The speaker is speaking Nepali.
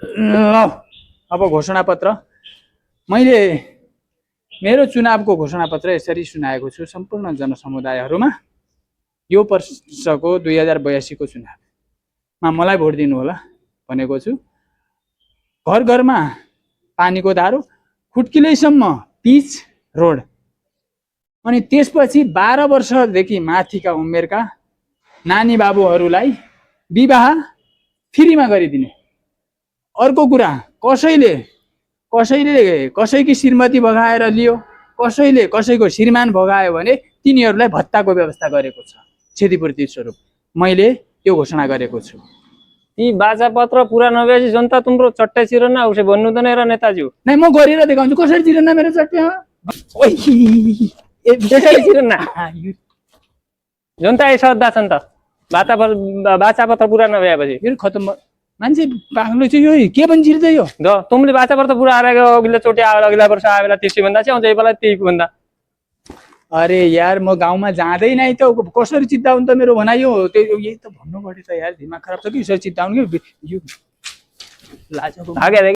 ल अब घोषणापत्र मैले मेरो चुनावको घोषणापत्र यसरी सुनाएको छु सम्पूर्ण जनसमुदायहरूमा। यो वर्षको 2082 को चुनावमा मलाई भोट दिनु होला भनेको छु। घर घरमा पानीको धारो, खुट्किलैसम्म पिच रोड, अनि त्यसपछि 12 वर्षदेखि माथिका उमेरका नानी बाबुहरूलाई विवाह फ्रीमा गरिदिने। अर्को कुरा, कसैले कसैकी श्रीमती भगाएर लियो, कसैले कसैको श्रीमान भगायो भने तिनीहरूलाई भत्ताको व्यवस्था गरेको छ क्षतिपूर्ति स्वरूप। मैले त्यो घोषणा गरेको छु। ती बाचा पत्र पुरा नभएपछि जनता तुम्रो चट्टै चिरन उसै भन्नु त नै र नेताज्यू। नै म गरेर देखाउँछु कसरी चिरन मेरो चट्टै हो। ओइ त्यसरी चिरन जनता श्रद्धा छ नि त। बाचा पत्र पुरा नभएपछि यो खतम मान्छे पागल चाहिँ यो के भन्छ चिर्दै यो द तुमले बाचा पत्र पुरा आएको अघिल्लो चोटि आयो, अघिल्ला वर्ष आयो बेला त्यसै भन्दा चाहिँ आउँछ यो बेला त्यही भन्दा। अरे यार म गाउँमा जाँदै नै त कसरी चित्ताउनु त मेरो भनाइ हो। त्यो यही त भन्नु पर्यो त यार, दिमाग खराब छ कि यसरी चित्ताउनु कि यो लाजको